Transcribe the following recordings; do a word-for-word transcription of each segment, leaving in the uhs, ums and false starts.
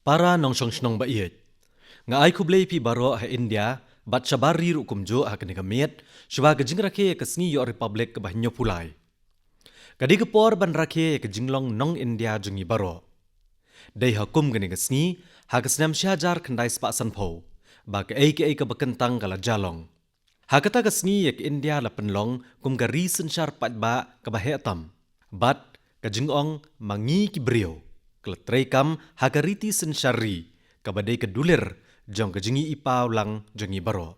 Para nongshong shnong ba ïeit, nga ai khublei ïa phi baroh ha India bad shabar ri ruh kumjuh ha kane ka miet, shuwa ka jingrakhe ïa ka sngi ïoh Republic kaba hynñiewphew lai. Ka dei ka por ban rakhe ïa ka jinglong nong India jong ngi baroh. Dei ha kum kane ka sngi, ha ka snem shi hajar khyndai spah sanphew, ba kaei kaei kaba kyntang ka la jia long. Ha kata ka sngi ïa ka India la pynlong kum ka ri synshar paidbah kaba heh tam. Bad ka jingong ma ngi ki briew ka la treikam ha ka riti synshar ri, kaba dei ka dulir jong ka jingïohi paw lang jong ngi baroh.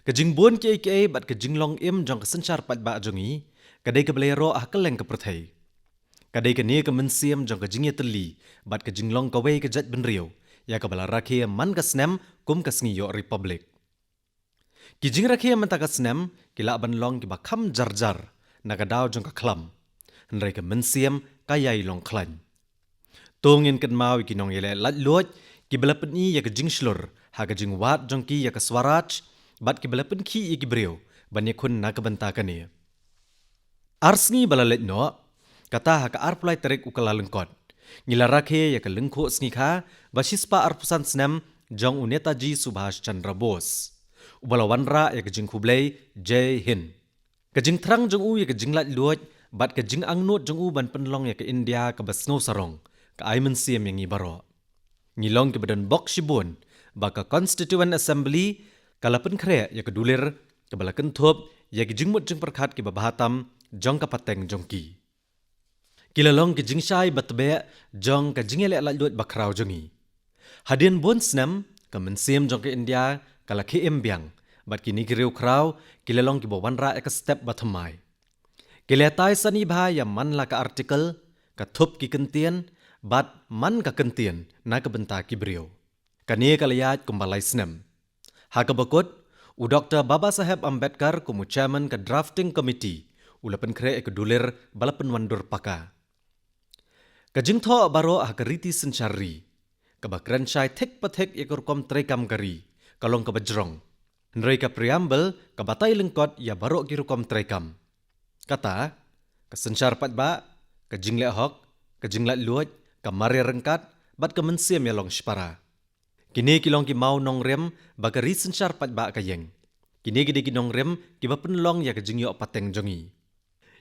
Ka jingbun kiei kiei bad ka jinglong im jong ka synshar paidbah jong ngi, ka dei kaba la ïaroh ha kylleng ka pyrthei. Ka dei kane ka mynsiem jong ka jingïatylli bad ka jinglong kawei ka jaitbynriew, ïa kaba la rakhe man ka snem kum ka sngi ïoh Republic. Ki jingrakhe mynta ka snem ki lah ban long kiba kham jarjar na ka daw jong ka khlam. Hynrei ka mynsiem ka ïai long khlaiñ. To ngin kynmaw ïa ki nongïaleh laitluid kiba la pyni ïa ka jingshlur ha ka jingwad jong ki ïa ka Swaraj, bad kiba la pynkhih ïa ki briew ban ïakhun na ka bynta kane. Ar sngi ba la leit noh, kata ha ka arphew lai tarik u Kyllalyngkot, ngi la rakhe ïa ka lyngkhuh sngi kha ba shispah arphew san snem jong u Netaji Subhash Chandra Bose, uba la wanrah ïa ka jingkhublei Jai Hind. Ka jingthrang jong u ïa ka jinglaitluid bad ka jingangnud jong u ban pynlong ïa ka India kaba sngewsarong, ka ai mynsiem ïa ngi baroh. Ngi long kiba don bok shibun ba ka Constituent Assembly ka la pynkhreh ïa ka dulir kaba la kynthup ïa ki jingmut jingpyrkhat kiba bha tam jong ka pateng jong ki. Ki la long ki jingshai ba tbeh jong ka jingïaleh laitluid bakhraw jong ngi. Hadien bun snem, ka mynsiem jong ka India ka la khie im biang, bad kine ki riewkhraw ki la long kiba wanrah ïa ka step ba thymmai. Ki la tai sani bha ïa man la ka article, ka thup ki kyntien, bad man ka kyntien na ka bynta ki briew. Kane ka la ïaid kumba lai snem. Ha kaba kut, u Doktor Baba Saheb Ambedkar kum u chairman ka drafting committee u la pynkhreh ïa ka dulir ba la pynwandur paka. Ka jingthoh baroh ha ka riti synshar ri, kaba kren shai thik pathik ïa ka rukom treikam ka ri, ka long kaba jrong. Hynrei ka preamble ka batai lyngkot ïa baroh ki rukom treikam. Kata, ka synshar paidbah, ka jingleh hok, ka jinglaitluid, ka mareh ryngkat, bad ka mynsiem ïalong shipara. Kine ki long ki maw nongrim ba ka ri synshar paidbah ka ïeng. Kine ki dei ki nongrim kiba pynlong ïa ka jingïoh pateng jong ngi.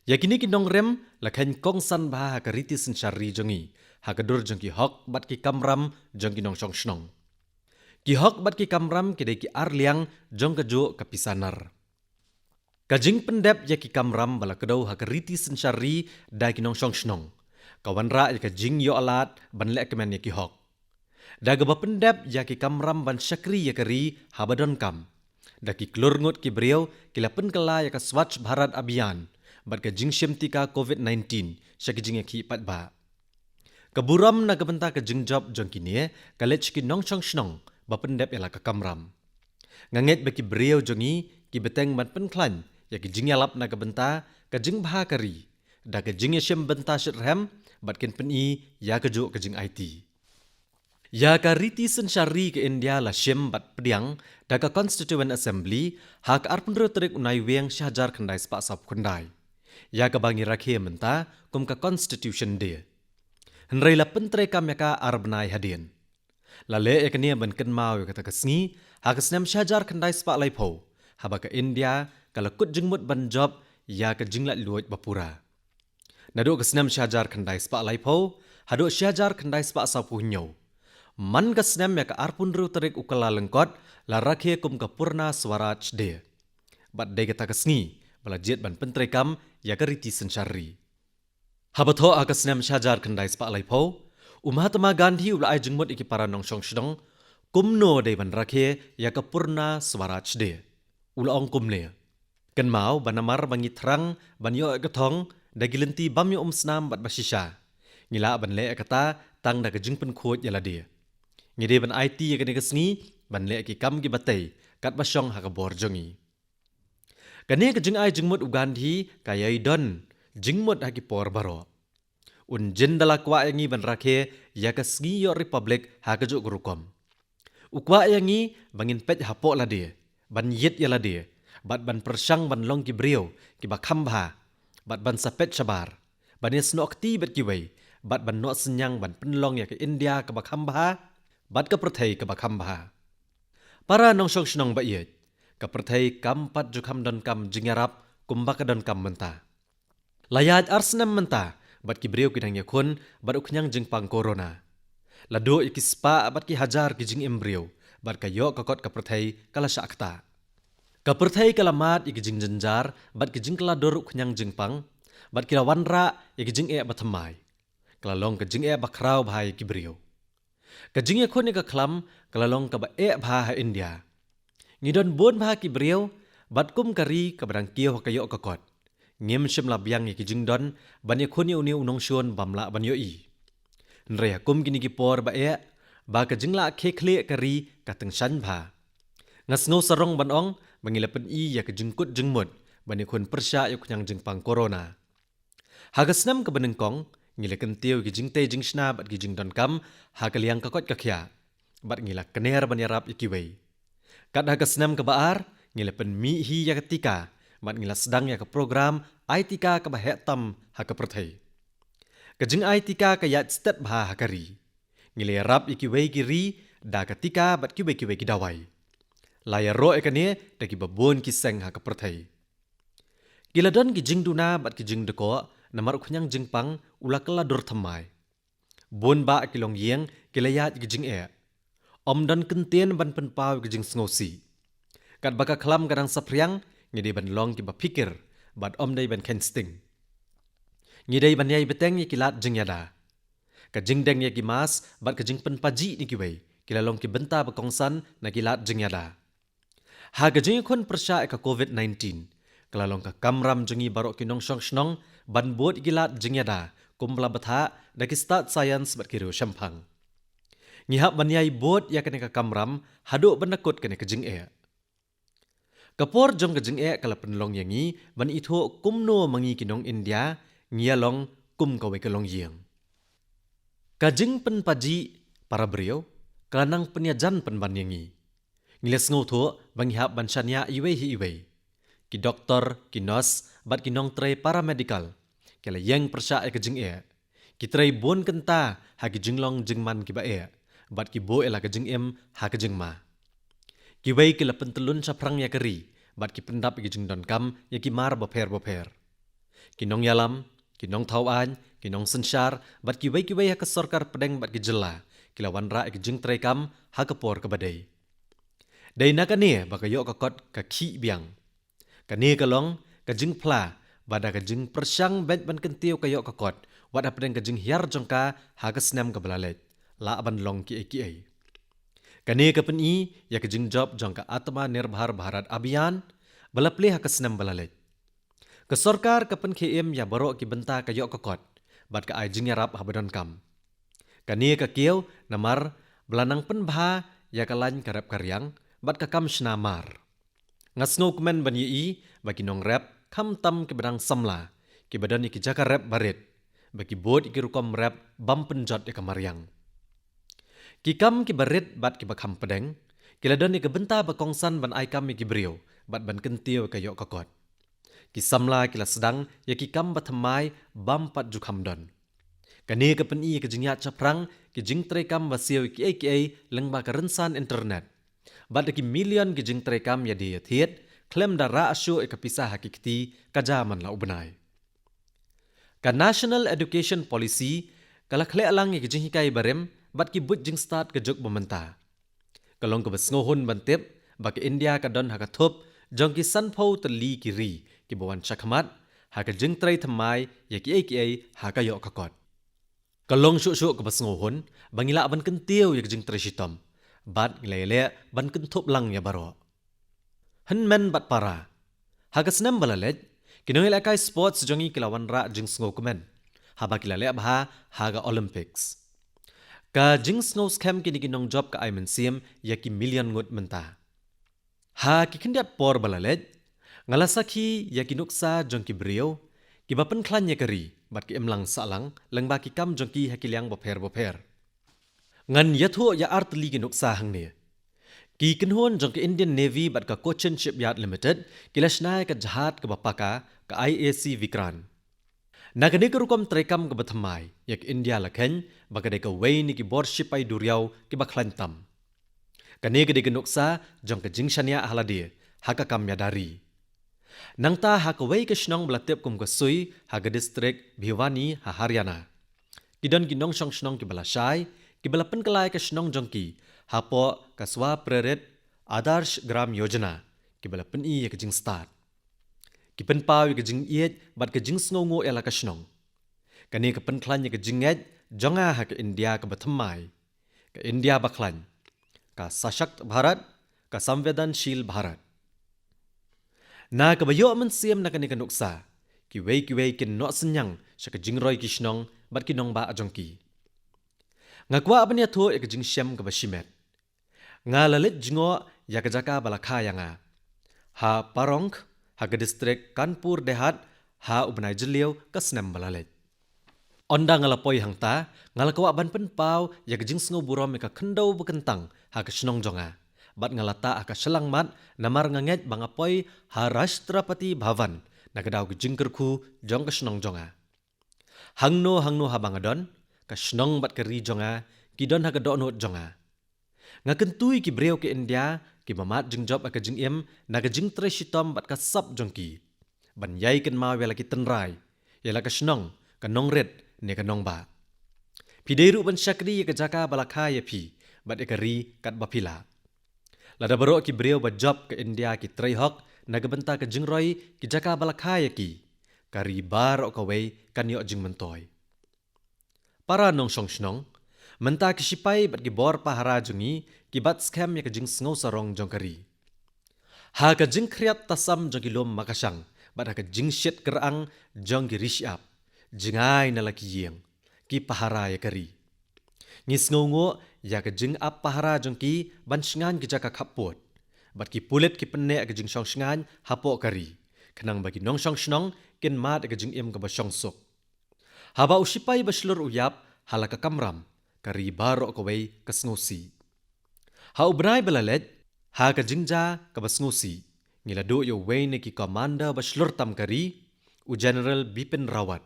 Ïa kine ki nongrim la kheiñ kongsan bha ha ka riti synshar ri jong ngi, ha ka dur jong ki hok bad ki kamram jong ki nongshong shnong. Ki hok bad ki kamram ki dei ki arliang jong kajuh ka pisa nar. Ka jingpyndep ïa ki kamram ba la kdew ha ka riti synshar ri da ki nongshong shnong, ka wanrah ïa ka jingïoh lad ban leh kmen ïa ki hok. Da kaba pyndep ïa ki kamram ban shakri ïa ka ri haba donkam, da ki klur ngut ki briew ki la pynkylla ïa ka Swachh Bharat Abhiyan bad ka jingshim tika covid nineteen sha ki jingïakhih paidbah. Ka burom na ka bynta ka jingjop jong kine ka leit sha ki nongshong shnong ba pyndep ïa la ka kamram. Nga ngeit ba ki briew jong ngi ki bteng ban pynkhlaiñ ïa ki jingïalap na ka bynta ka jingbha ka ri da ka jingïashim bynta shitrhem, bad kin pyni ïa kajuh ka jingaiti. Ïa ka riti synshar ri ka India la shim bad pdiang da ka Constituent Assembly ha ka arphew hynriew tarik u Naiwieng shi hajar khyndai spah sawphew khyndai, ïa kaba ngi rakhe mynta kum ka Constitution Day. Hynrei la pyntreikam ïa ka ar bnai hadien. La leh ïa kane ban kynmaw ïa kata ka sngi ha ka snem shi hajar khyndai spah laiphew, haba ka India ka la kut jingmut ban jop ïa ka jinglaitluid ba pura. Naduh ka snem shi hajar khyndai spah laiphew haduh shi hajar khyndai spah sawphew hynñiew, man ka snem ïa ka arphew hynriew tarik u Kyllalyngkot la rakhe kum ka Purna Swaraj Day. Bad dei kata ka sngi ba la jied ban pyntreikam ïa ka riti synshar ri. Haba thoh ha ka snem shi hajar khyndai spah laiphew, u Mahatma Gandhi u la ai jingmut ïa ki para nongshong shnong kumno dei ban rakhe ïa ka Purna Swaraj Day. U la ong kumne: Kynmaw ba namar ba ngi thrang ban ïoh ïa ka thong da ki lynti bym ïoh umsnam bad ba shisha, ngi lah ban leh ïa kata tang da ka jingpynkhuid ïa lade. Ngi dei ban aiti ïa kane ka sngi ban leh ïa ki kam kiba tei katba shong ha ka bor jong ngi. Kane ka jingai jingmut u Gandhi ka ïai don jingmut ha ki por baroh. Un jin da la kwah ïa ngi ban rakhe ïa ka sngi ïoh Republic ha kajuh ka rukom. U kwah ïa ngi ba ngin peit hapoh lade, ban ïit ïa lade, bad ban pyrshang ban long ki briew kiba kham bha, bad ban sa peit shabar, ban ïasnoh kti bad kiwei, bad ban noh synñiang ban pynlong ïa ka India kaba kham bha bad ka pyrthei kaba kham bha. Para nongshong shnong ba ïeit, ka pyrthei kam pat ju kham donkam jingïarap kumba ka donkam mynta. La ïaid ar snem mynta bad ki briew ki dang ïakhun bad u khñiang jingpang corona. La duh ïa ki spah bad ki hajar ki jingim briew bad ka ïoh ka kot ka pyrthei ka la shah ktah. Ka pyrthei ka la mad ïa ki jingjynjar bad ki jingkylla dur u khñiang jingpang bad ki la wanrah ïa ki jingeh ba thymmai. Ka la long ka jingeh ba khraw bha ïa ki briew. Ka jingïakhun ïa ka khlam ka la long kaba eh bha ha India. Ngi don bun bha ki briew bad kum ka ri kaba dang kiew ha ka ïoh ka kot, ngim shym la biang ïa ki jingdon ban ïakhun ïa une u nongshun bym lah ban ïohi. Hynrei ha kum kine ki por ba eh, ba ka jinglah khie khlieh ka ri ka tyngshaiñ bha, nga sngew sarong ban ong ba ngi la pyni ïa ka jingkut jingmut ban ïakhun pyrshah ïa u khñiang jingpang corona. Ha ka snem kaba nyngkong, ngi la kyntiew ïa ki jingtei jingshna bad ki jingdonkam ha ka liang ka koit ka khiah, bad ngi la kner ban ïarap ïa kiwei. Kat ha ka snem kaba ar, ngi la pynmih hi ïa ka tika bad ngi la sdang ïa ka program ai tika kaba heh tam ha ka pyrthei. Ka jingai tika ka ïaid stet bha ha ka ri. Ngi la ïarap ïa kiwei ki ri da ka tika bad kiwei kiwei ki dawai. La ïaroh ïa kane da kiba bun ki seng ha ka pyrthei. Ki la don ki jingduna bad ki jingdkoh namar u khñiang jingpang u la kylla dur thymmai. Bun bah ki longïing ki la ïaid ïa ki jingeh. Ym don kyntien ban pynpaw ïa ki jingsngewsih. Katba ka khlam ka dang saphriang, ngi dei ban long kiba phikir bad ym dei ban kheiñ sting. Ngi dei ban ïai bteng ïa ki lad jingïada. Ka jingdeng ïa ki mask bad ka jingpynpajih na kiwei ki la long ki bynta ba kongsan na ki lad jingïada. Ha ka jingïakhun pyrshah ïa ka covid nineteen, ka la long ka kamram jong ngi baroh ki nongshong shnong ban bud ïa ki lad jingïada kumba la bthah da ki stad science bad ki riewshemphang. Ngi hap ban ïai bud ïa kane ka kamram haduh ban da kut kane ka jingeh. Ka por jong ka jingeh ka la pynlong ïa ngi ban ithuh kumno ma ngi ki nong India ngi ïa long kum kawei ka longïing. Ka jingpynpajih para briew ka la nang pynïajan pynban ïa ngi. Ngi la sngewthuh ba ngi hap ban shaniah iwei hi iwei. Ki doktor, ki nurse bad ki nongtrei paramedical ki la ïeng pyrshah ïa ka jingeh. Ki trei bun kynta ha ki jinglong jingman kiba eh bad ki buh ïa la ka jingim ha ka jingma. Kiwei ki la pyntyllun shaphrang ïa ka ri bad ki pyndap ïa ki jingdonkam ïa ki mar bapher bapher. Ki nongïalam, ki nongthaw aiñ, ki nongsynshar bad kiwei kiwei ha ka sorkar pdeng bad ki jylla ki la wanrah ïa ki jingtreikam ha ka por kaba dei. Dei na kane ba ka ïoh ka kot ka khih biang. Kane ka long ka jingphla ba da ka jingpyrshang beit ban kyntiew ka ïoh ka kot, wat hapdeng ka jinghiar jong ka ha ka snem kaba la leit, lah ban long kiei kiei. Kane ka pyni ïa ka jingjop jong ka Atmanirbhar Bharat Abhiyan ba la plie ha ka snem ba la leit. Ka sorkar ka pynkhie im ïa baroh ki bynta ka ïoh ka kot bad ka ai jingïarap haba donkam. Kane ka kiew namar ba la nang pynbha ïa ka lain ka rep ka riang bad ka kam shna mar. Nga sngewkmen ban ïohi ba ki nongrep, khamtam kiba dang samla, kiba don ïa ki jaka rep barit, ba ki bud ïa ki rukom rep bym pynjot ïa ka mariang. Ki kam kiba rit bad kiba kham pdeng ki la don ïa ka bynta ba kongsan ban ai kam ïa ki briew bad ban kyntiew ïa ka ïoh ka kot. Ki samla ki la sdang ïa ki kam ba thymmai bym pat ju kham don. Kane ka pyni ïa ka jingïaid shaphrang ki jingtreikam ba siew ïa kiei kiei lyngba ka rynsan internet. Bad da ki million ki jingtreikam ïadie ïathied khlem da rah shuh ïa ka pisa ha ki kti ka ja man la u bnai. Ka National Education Policy ka la khleh lang ïa ki jinghikai barim bad ki buit jingstad ka juk ba mynta. Ka long kaba sngewhun ban tip ba ka India ka don ha ka thup jong ki sanphew tylli ki ri kiba wan shakhmat ha ka jingtrei thymmai ïa kiei kiei ha ka ïoh ka kot. Ka long shuh shuh kaba sngewhun ba ngi lah ban kyntiew ïa ka jingtrei shitom bad ngi la ïaleh ban kynthup lang ïa baroh. Hynmen bad para, ha ka snem ba la leit, ki nongïalehkai sports jong ngi ki la wanrah jingsngewkmen haba ki la leh bha ha ka Olympics. Ka jingsngewskhem kine ki nongjop ka ai mynsiem ïa ki million ngut mynta. Ha ki khyndiat por ba la leit, nga la sakhi ïa ki nuksa jong ki briew kiba pynkhlaiñ ïa ka ri bad ki imlang sahlang lyngba ki kam jong ki ha ki liang bapher bapher. Ngan ïathuh ïa artylli ki nuksa hangne. Ki kynhun jong ka Indian Navy bad ka Cochin Shipyard Limited ki la shna ïa ka jahaj kaba paka, ka I A C Vikrant. Na kane ka rukom treikam kaba thymmai, ïa ka India la kheiñ ba ka dei kawei na ki bor shipai duriaw kiba khlaiñ tam. Kane ka dei ka nuksa jong ka jingshaniah ha lade ha ka kam ïada ri. Nangta ha kawei ka shnong ba la tip kum ka Sui ha ka distrik Bhiwani ha Haryana, ki don ki nongshong shnong kiba lashai, kiba la pynkylla ïa ka shnong jong ki hapoh ka Swa Prerit Adarsh Gram Yojana, kiba la pyni ïa ka jingstad. Ki pynpaw ïa ka jingïeit bad ka jingsngewnguh ïa la ka shnong. Kane ka pynkhlaiñ ïa ka jingngeit jong nga ha ka India kaba thymmai, ka India bakhlaiñ, ka Sashakt Bharat, ka Samvedanshil Bharat. Na kaba ïoh mynsiem na kane ka nuksa, kiwei kiwei kin noh synñiang sha ka jingroi ki shnong bad ki nongbah jong ki. Nga kwah ban ïathuh ïa ka jingshem kaba shimet. Nga la leit jngoh ïa ka jaka ba la kha ïa nga ha Parongh, ha ka distrik Kanpur Dehat, ha u bnai Jylliew ka snem ba la leit. Ynda nga la poi hangta, nga la kwah ban pynpaw ïa ka jingsngewburom ïa ka khyndew ba kyntang ha ka shnong jong nga, bad nga la tah ha ka shyllangmat namar nga ngeit ba nga poi ha Rashtrapati Bhavan na ka daw ka jingkyrkhu jong ka shnong jong nga. Hangno hangno haba nga don, ka shnong bad ka ri jong nga ki don ha ka dohnud jong nga. Nga kyntu ïa ki briew ka India kiba mad jingjop ha ka jingim na ka jingtrei shitom bad ka sap jong ki, ban ïai kynmaw ïa la ki tynrai, ïa la ka shnong, ka nongrit ne ka nongbah. Phi dei ruh ban shakri ïa ka jaka ba la kha ïa phi bad ïa ka ri katba phi lah. Lada baroh ki briew ba jop ka India ki trei hok na ka bynta ka jingroi ki jaka ba la kha ïa ki, ka ri baroh kawei kan ïoh jingmyntoi. Para nongshong shnong, mynta ki shipai bad ki bor pahara jong ngi ki bat skhem ïa ka jingsngewsarong jong ka ri. Ha ka jingkhriat tasam jong ki lum makashang bad ha ka jingshit kyrang jong ki ri shyiap, jngai na la ki ïing, ki pahara ïa ka ri. Ngi sngewnguh ïa ka jingap pahara jong ki ban shngaiñ ki jaka khappud, bad ki pulit ki pynneh ïa ka jingshong shngaiñ hapoh ka ri, khnang ba ki nongshong shnong kin mad ïa ka jingim kaba shong suk. Haba u shipai ba shlur u ïap ha la ka kamram, ka ri baroh kawei ka sngewsih. Ha u bnai ba la leit, ha ka jingjia kaba sngewsih, ngi la duh ïa uwei na ki commander ba shlur tam ka ri, u General Bipin Rawat,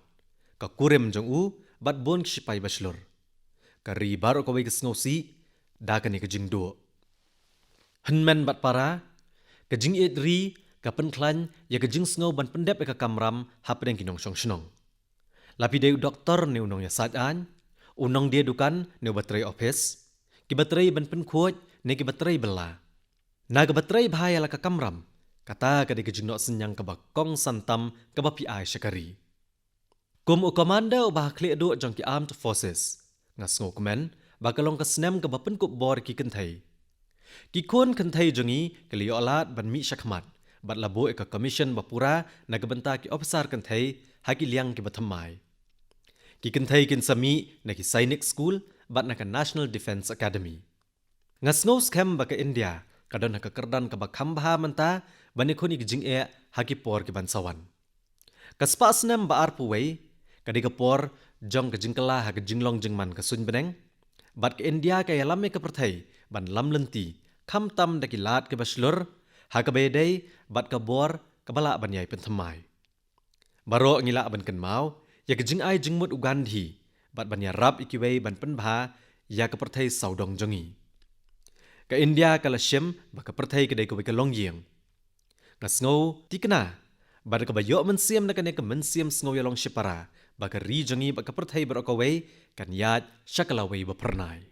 ka kurim jong u bad bun ki shipai ba shlur. Ka ri baroh kawei ka sngewsih da kane ka jingduh. Hynmen bad para, ka jingïeit ri ka pynkhlaiñ ïa ka jingsngew ban pyndep ïa ka kamram hapdeng ki nongshong shnong. La phi dei u doktor ne u nongïasaid aiñ, u nongdie dukan ne uba trei ophis, kiba trei ban pynkhuid ne kiba trei bylla, na kaba trei bha ïa la ka kamram, kata ka dei ka jingnoh synñiang kaba kongsan tam kaba phi ai sha ka ri. Kum u commander uba ha khlieh duh jong ki Armed Forces, nga sngewkmen ba ka long ka snem kaba pynkup bor ïa ki kynthei. Ki khun kynthei jong ngi ki la ïoh lad ban mih shakhmat bad la buh ïa ka commission ba pura na ka bynta ki ophisar kynthei ha ki liang kiba thymmai. Ki kynthei kin sa mih na ki Sainik School bad na ka National Defence Academy. Nga sngew skhem ba ka India ka don ha ka kyrdan kaba kham bha mynta ban ïakhun ïa ki jingeh ha ki por kiban sa wan. Ka spah snem ba arphew wei ka dei ka por jong ka jingkylla ha ka jinglong jingman ka suiñ bneng, bad ka India ka ïalam ïa ka pyrthei ban lam lynti, khamtam da ki lad kiba shlur, ha kaba ïadei bad ka bor kaba lah ban ïai pynthymmai. Baroh ngi lah ban kynmaw ïa ka jingai jingmut u Gandhi bad ban ïarap ïa kiwei ban pynbha ïa ka pyrthei sawdong jong ngi. Ka India ka la shim ba ka pyrthei ka dei kawei ka longïing. Nga sngew tikna ba da kaba ïoh mynsiem na kane ka mynsiem sngew ïalong shipara ba ka ri jong ngi bad ka pyrthei baroh kawei kan ïaid sha ka lawei ba phyrnai.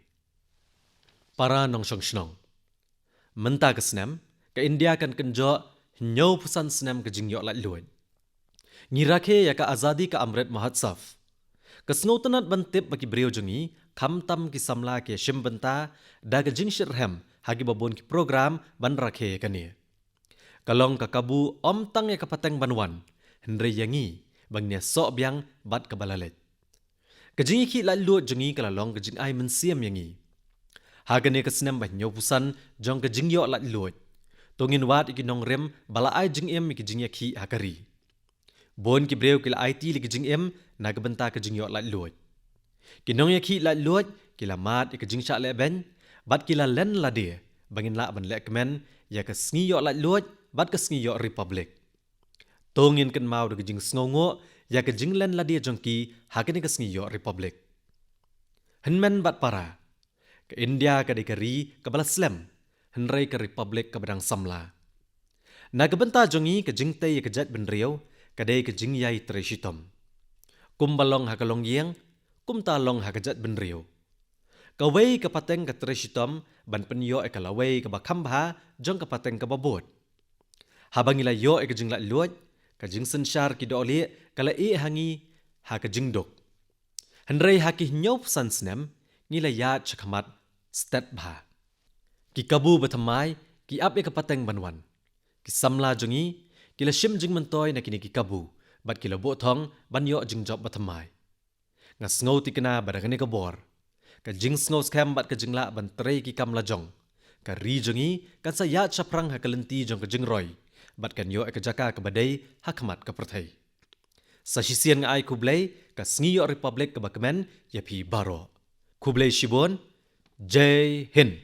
Para nongshong shnong, mynta ka snem ka India kan kynjoh hynñiewphew san snem ka jingïoh laitluid. Ngi rakhe ïa ka Azadi Ka Amrit Mahotsav. Ka sngewtynnat ban tip ba ki briew jong ngi, khamtam ki samla ki ïashim bynta da ka jingshitrhem ha kiba bun ki program ban rakhe ïa kane. Ka long ka kabu ym tang ïa ka pateng ban wan, hynrei ïa ngi ba ngin ïasoh biang bad kaba la leit. Ka jingïakhih laitluid jong ngi ka la long ka jingai mynsiem ïa ngi. Ha kane ka snem ba hynñiewphew san jong ka jingïoh laitluid, to ngin wad ïa ki nongrim ba la ai jingim ïa ki jingïakhih ha ka ri. Bun ki briew ki la aiti ïa ki jingim na ka bynta ka jingïoh laitluid. Ki nongïakhih laitluid ki la mad ïa ka jingshah lehbeiñ bad ki la len lade ba ngin lah ban lehkmen ïa ka sngi ïoh laitluid bad ka sngi ïoh Republic. To ngin kynmaw da ka jingsngewnguh ïa ka jinglen lade jong ki ha kane ka sngi ïoh Republic. Hynmen bad para, ka India ka dei ka ri kaba la slem, hynrei ka Republic kaba dang samla. Na ka bynta jong ngi, ka jingtei ïa ka jaitbynriew ka dei ka jingïai trei shitom. Kumba long ha ka longïing, kumta long ha ka jaitbynriew. Kawei ka pateng ka trei shitom ban pynïoh ïa ka lawei kaba kham bha jong ka pateng kaba bud. Haba ngi la ïoh ïa ka jinglaitluid, ka jingsynshar ki dohlieh ka la ïeh ha ngi ha ka jingduk. Hynrei ha ki hynñiewphew san snem, ngi la ïaid shakhmat stet bha. Ki kabu bathymmai ki ap ïa ka pateng ban wan. Ki samla jong ngi ki la shim jingmyntoi na kine ki kabu, bad ki la buh thong ban ïoh jingjop bathymmai. Nga sngew thikna ba da kane ka bor, ka jingsngew skhem bad ka jinglah ban trei ki kam lajong, ka ri jong ngi kan sa ïaid shaphrang ha ka lynti jong ka jingroi, bad kan ïoh ïa ka jaka kaba dei ha khmat ka pyrthei. Sa shisien nga ai khublei ka sngi ïoh Republic kaba kmen ïa phi baroh. Khublei shibun. Jai Hind.